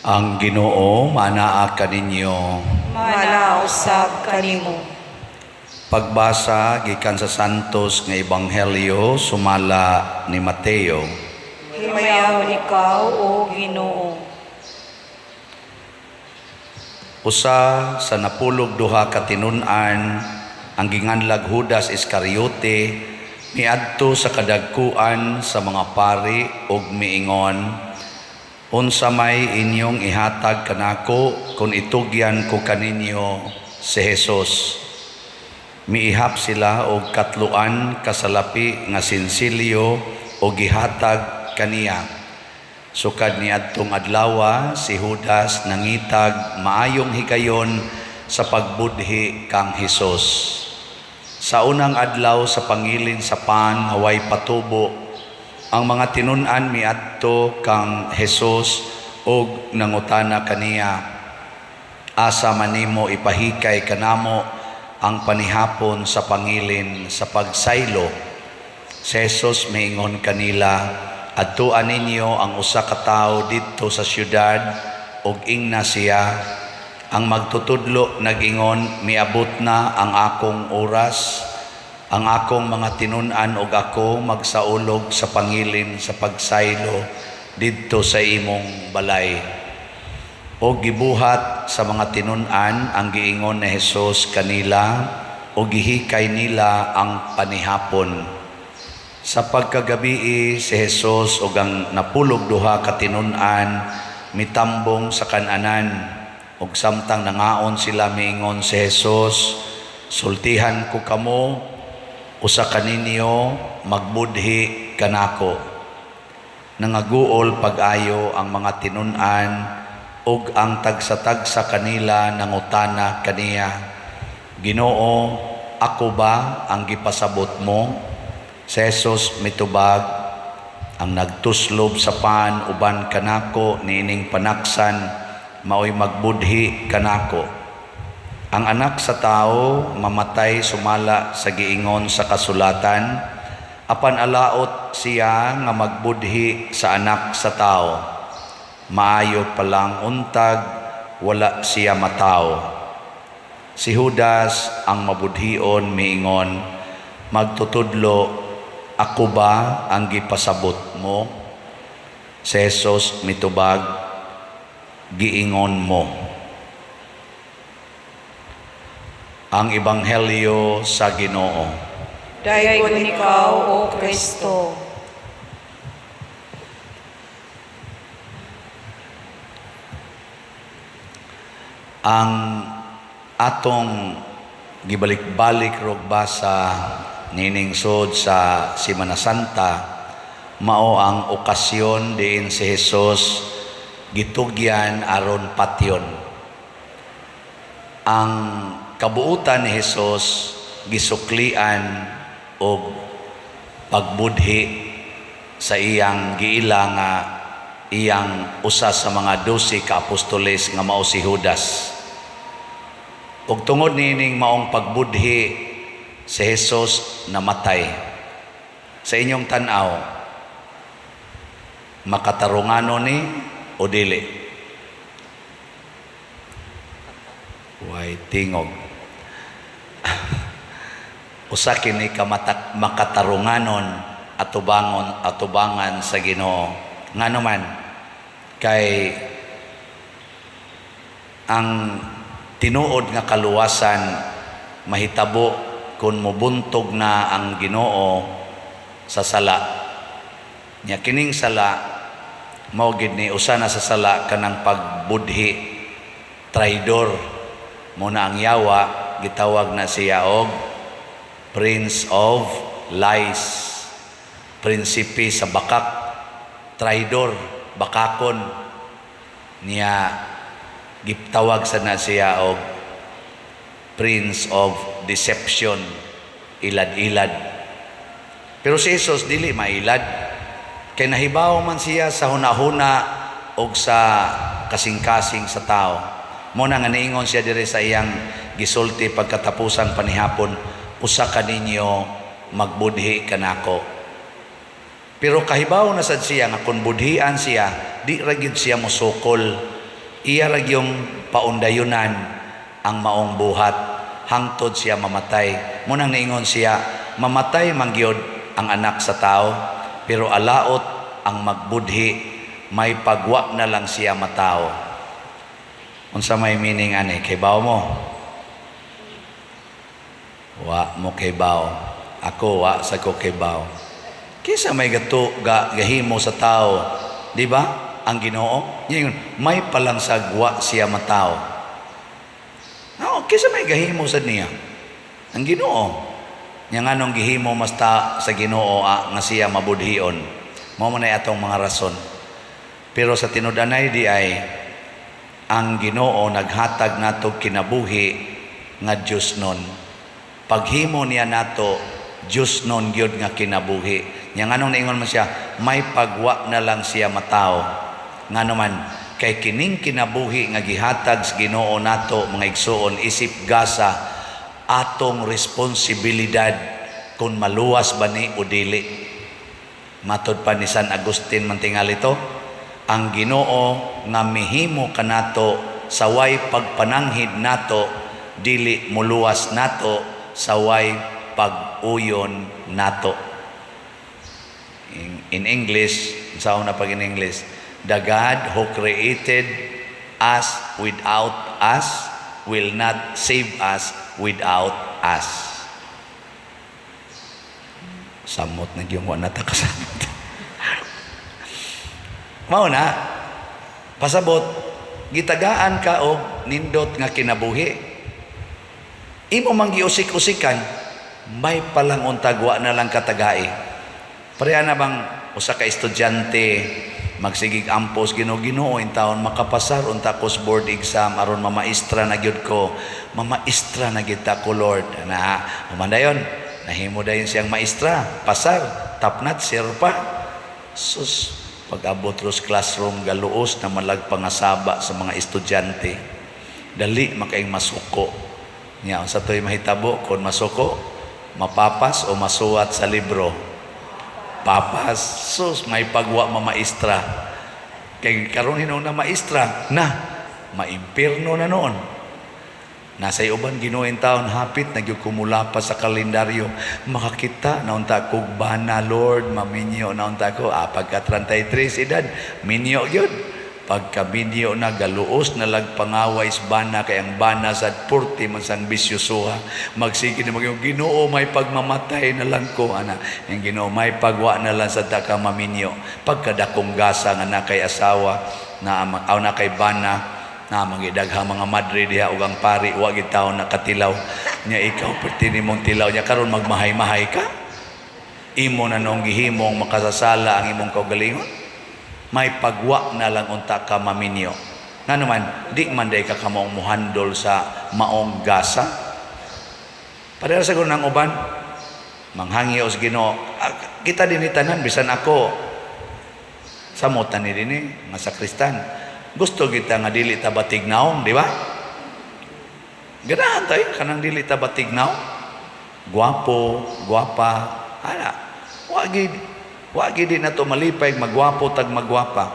Ang Ginoo manaa kaninyo. Manaa usab kanimo. Pagbasa gikan sa Santos nga Ebanghelyo sumala ni Mateo. Himayaon ikaw, O Ginoo. Usa sa 12 ka tinun-an, ang ginganlag Judas Iscariote, miadto sa kadagkuan sa mga pari ug miingon, "Unsa may inyong ihatag kanako kung itugyan ko kaninyo si Jesus?" Miihap sila og katloan ka salapi nga sinsilyo og gihatag kaniya. Sukad niadtong adlawa, si Judas nangitag maayong higayon sa pagbudhi kang Hesus. Sa unang adlaw sa pangilin sa pan nga way patubo, ang mga tinun-an miadto kang Hesus ug nangutana kaniya, "Asa man nimo ipahikay kanamo ang panihapon sa pangilin sa pagsaylo?" Si Jesus miingon kanila, "Adtuan ninyo ang usa ka tawo didto sa syudad ug ingna siya, 'Ang magtutudlo nag-ingon, miabot na ang akong oras. Ang akong mga tinun-an ug ako magsaulog sa pangilin sa pagsaylo didto sa imong balay.'" O gibuhat sa mga tinun-an ang giingon ni Jesus kanila o gihikay nila ang panihapon. Sa pagkagabii, si Jesus ug ang 12 ka tinun-an mitambong sa kan-anan, ug samtang nangaon sila, miingon si Jesus, "Sultihan ko kamo, usa kaninyo magbudhi kanako." Nangaguol pag-ayo ang mga tinun-an ug ang tagsa-tagsa kanila nangutana kaniya, "Ginoo, ako ba ang gipasabot mo?" Si Jesus mitubag, "Ang nagtuslob sa pan uban kanako niining panaksan maoy magbudhi kanako. Ang Anak sa Tao mamatay sumala sa giingon sa kasulatan, apan alaot siya nga magbudhi sa Anak sa Tao. Maayo pa lang untag wala siya matawo." Si Judas ang mabudhion miingon, "Magtutudlo, ako ba ang gipasabot mo?" Si Jesus mitubag, "Giingon mo." Ang Ebanghelyo sa Ginoo. Daygon ikaw, O Kristo. Ang atong gibalik-balik rog basa nining sud sa Semana Santa mao ang okasyon diin si Jesus gitugyan aron patyon. Ang kabuutan ni Jesus gisuklian og pagbudhi sa iyang giila nga iyang usa sa mga 12 ka apostoles nga mao si Judas. Ug tungod niining maong pagbudhi, si Jesus namatay. Sa inyong tan-aw, makatarungano ni o dili? Way tingog. Usa kini ka makatarunganon atubangon atubangan sa Ginoo. Ngano man? Kay ang tinuod nga kaluwasan mahitabo kung mubuntog na ang Ginoo sa sala. Nya kining sala mao gid ni usa na sa sala kanang pagbudhi, traidor. Mo na ang yawa gitawag na siya og Prince of Lies, prinsipe sa bakak, traidor, bakakon. Niya gitawag sa na siya og Prince of Deception, ilad-ilad. Pero si Jesus dili mailad kay nahibaw man siya sa hunahuna og sa kasing-kasing sa tao. Mo na nga niingon siya diri sa iyang gisulti pagkatapusang panihapon, "Usa kaninyo magbudhi kanako." Pero kahibaw na sad siya nga kung budhian siya, di ra gyud siya mosukol. Iya ra gyung paundayunan ang maong buhat hangtod siya mamatay. Munang niingon siya, mamatay man gyud ang Anak sa Tao, pero alaot ang magbudhi, may pagwa na lang siya matao. Unsa may meaning ani? Kaybaw mo? Wa mo kaybaw. Ako, wa sa ko kaybaw. Kinsa may gato ga gahimo sa tao, di ba? Ang Ginoo. Ingon, may palangsag wa siya matao. No, kinsa may gahimo sa niya? Ang Ginoo. Nya nganong gihimo mas ta sa Ginoo nga siya mabudhion? Mao man ay atong mga rason. Pero sa tinud-anay di ay ang Ginoo naghatag nato kinabuhi nga Diyos nun. Paghimo niya nato, Diyos nun gyud nga kinabuhi. Nya nganong niingon man siya, may pagwa na lang siya matao? Ngano man, kay kining kinabuhi nga gihatag sa Ginoo nato, mga igsuon, isip gasa, atong responsibilidad kung maluwas ba ni o dili. Matod pa ni San Agustin man tingali to, ang Ginoo nga mihimo kanato sa way pagpananghid nato, dili muluwas nato sa way pag-uyon nato. In English, sa una pag in English, the God who created us without us will not save us without us. Samot na yung wala ta kasabot. Mao na, pasabot, gitagaan ka og nindot nga kinabuhi. Imo mang giusik-usikan, may palang untag wa na lang katagai. Pareha na bang usa ka estudyante magsigig ampos, "Ginoo, Ginoo, taon makapasar unta ko sa board exam aron mamaestra na gyud ko, mamaestra na gyud ta ko, Lord." Na human dayon, nahimo dayon siyang maestra, pasar, top notch sir pa. Sus, pag-abot ros classroom, galuos na malag pangasaba sa mga estudyante. Dali makaing masuko niya. Unsa to'y mahitabo kung masuko? Mapapas o masuwat sa libro? Papas. Sus, may pagwa mamaestra. Kay karon hinuon na maestra na, maimpirno na noon. Nasa uban, "Ginoo taon, hapit na gyud kumula pa sa kalendaryo. Makakita na unta kog bana, Lord, maminyo na unta ko." Pagka 33 edad, minyo gyud. Pagka minyo na, galuos na lag pangaway sa bana kay ang bana sa 40 man sang bisyusuha. Magsige na mag, "Ginoo, may pagmamatay na lang ko." Ana, yung Ginoo, may pagwa na lang sa ka maminyo. Pagkadakong gasa nga na kay asawa, na aw na kay bana, na magidaghang mga madre diha ug ang pari wa gid taon nakatilaw nya. Ikaw perti nimong tilaw nya karon magmahay-mahay ka. Imo na nung gihimong makasasala ang imong kaugalingon. May pagwa na lang unta ka maminyo. Ngano man, di man day ka kamaong muhandol sa maong gasa. Pareha sa ng uban manghangyo sa Ginoo. Ah, kita din tanan, bisan ako, samot ni dinhi nga sakristan, gusto kita nga dili ta batignaong, di ba? Ganahan tayo kanang dili ta batignaong, gwapo, gwapa ana. Wa gid na to malipay magwapo tag magwapa.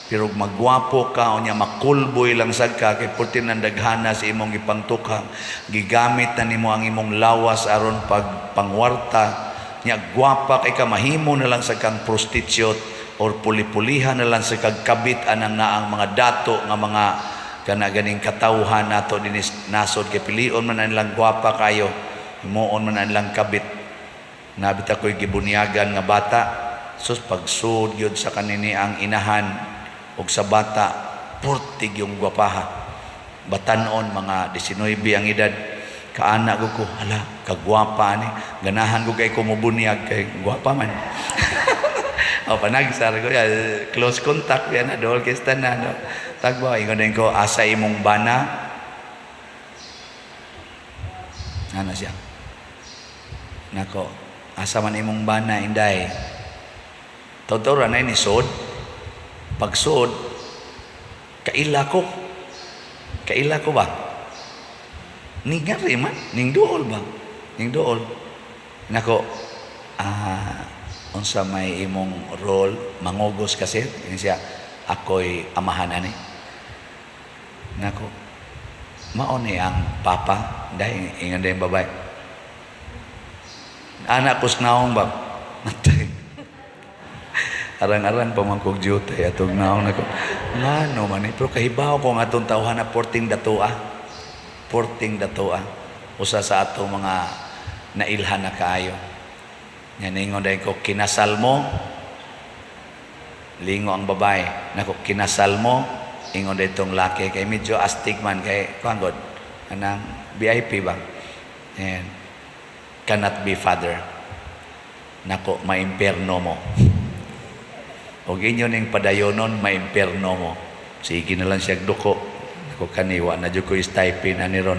Pero magwapo ka unya makulboy lang sad ka kay purti nang daghana sa imong gipangtukhang, gigamit na nimo ang imong lawas aron pag pangwarta nya. Gwapa kay ka, mahimo na lang sa kang prostitute or puli-pulihan na lang sa kagkabit anang naang mga dato nga mga kana ganing katawhan nato dinis nasod kay pilion man ang ilang gwapa kayo, himuon man ang ilang kabit. Nabit ako'y gibunyagan nga bata. Sus, pagsud gyud sa kanini ang inahan og sa bata, purtig yung gwapaha. Batanon, mga 19 ang edad. Kaana ko ko, hala, kagwapa ni. Ganahan ko kay kumubunyag kay gwapa man. O panagsar ko ya, close contact yan na dol kay na no. Tagba ingon din ko, "Asa imong bana?" Ana siya. Nako, "Asa man imong bana, inday?" Totoo ra na ni sod. Pagsod, kaila ko. Kaila ko ba? Ningari man, ning duol ba? Ning duol. Nako, "Unsa may imong role, mangugos kasi?" Ini siya, "Ako'y amahan ani." Nako, mao ni ang papa, dahil ingon din babae. Anak ko sa naong ba? Natay. Arang-arang pa man kog duty atong naong nako. Ngano man eh, pero kahibaw ko nga atong tawhan na porting datoa. Porting datoa. Usa sa atong mga nailhan na kaayo. Nga ningon dahil ko, "Kinasal mo?" Lingo ang babae. "Nako, kinasal mo?" Ingon dahil itong laki. Kay medyo astig man. Kay, kuan god, anang VIP ba? And, cannot be father. "Nako, maimperno mo. Og inyo ning padayonon, maimperno mo." Sige na lang siya duko. Nako, kaniwa na jud ko stipend ani ron.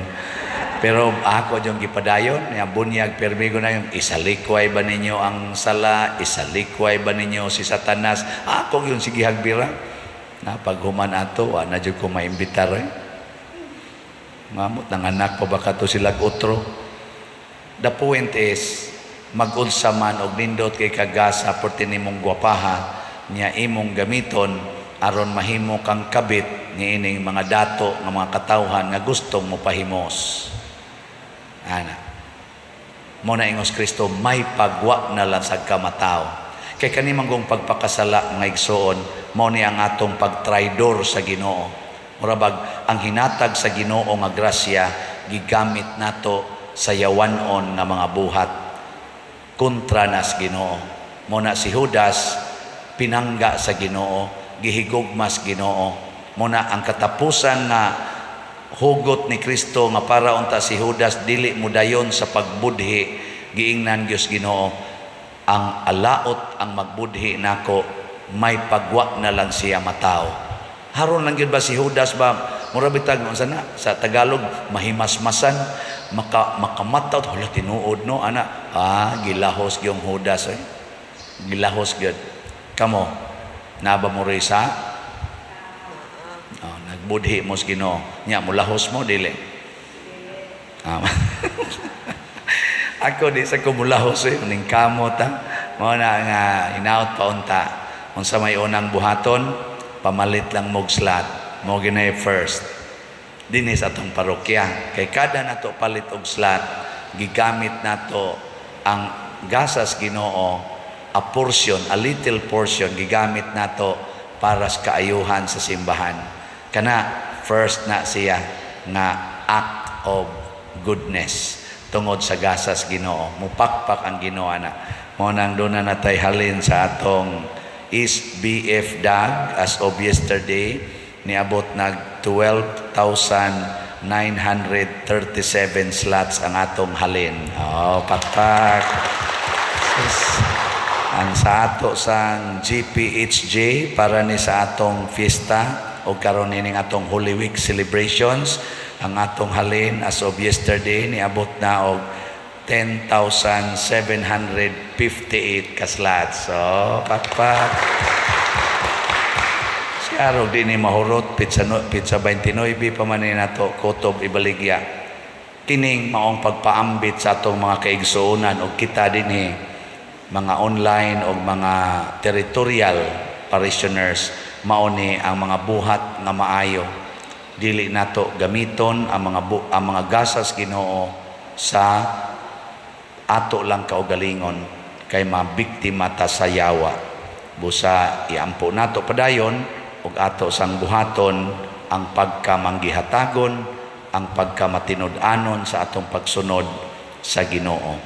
Pero ako yung gipadayon, ya bunyag permigo na yung isalikway ba ninyo ang sala, isalikway ba ninyo si Satanas? Ako yung sige hagbira. Na paghuman ato, wa na jud ko maimbitar eh. Ngamot ng anak pa ba kato sila otro. The point is, mag-unsa man og nindot kay kagasa porti nimong gwapaha niya imong gamiton aron mahimo kang kabit niining mga dato nga mga katawhan nga gustong mopahimos. Ana. Mo na ingos Kristo, may pagwa na lang sa kamataw. Kay kani manggong pagpakasala, mga igsoon, mao ni ang atong pagtraidor sa Ginoo. Mura bag ang hinatag sa Ginoo nga grasya gigamit nato sa yawanon nga mga buhat kontra nas Ginoo. Mo na si Judas pinangga sa Ginoo, gihigugmas Ginoo. Mo na ang katapusan nga hugot ni Kristo nga para unta si Judas dili mudayon sa pagbudhi, giingnan Dios Ginoo, ang alaot ang magbudhi nako, may pagwa na lang siya matao. Haron lang gyud ba si Judas ba, mura bitag unsa na sa Tagalog, mahimasmasan, makamata, hala, tinuod no ana. Ah, gilahos gyung Judas eh. Gilahos gyud. Kamo naba mo sa? Oh, nagbudhi mo sa Ginoo. Nya mulahos mo dili? Ah. Ako di sa ko mulahos eh, ning kamot ha. Mao na nga hinaut pa unta. Unsa may unang buhaton, pamalit lang mog slot. Mo ginay first. Dinhi sa atong parokya. Kay kada nato palit og slot, gigamit nato ang gasas Ginoo, a portion, a little portion gigamit nato para sa kaayuhan sa simbahan. Kana first na siya nga act of goodness tungod sa gasas Ginoo. Mupakpak ang Ginoo ana. Mo nang doon na natay halin sa atong is BF DAG as of yesterday, niabot nag 12,937 slots ang atong halin. Oh, pakpak. Sus. Ang sa ato sang GPHJ para ni sa atong fiesta o karon nining atong Holy Week celebrations, ang atong halin as of yesterday niabot na og 10,758 ka slots. So, pakpak. Si Arog di ni mahurot, pizza, no, pizza 29 pa man ni nato kutob ibaligya. Kining maong pagpaambit sa atong mga kaigsuonan og kita dinhi mga online o mga territorial parishioners, mao ni ang mga buhat nga maayo. Dili nato gamiton ang mga gasas Ginoo sa ato lang kaugalingon kay mabiktima ta sa yawa. Busa iampo nato padayon ug ato sang buhaton ang pagkamanggihatagon, ang pagkamatinud-anon sa atong pagsunod sa Ginoo.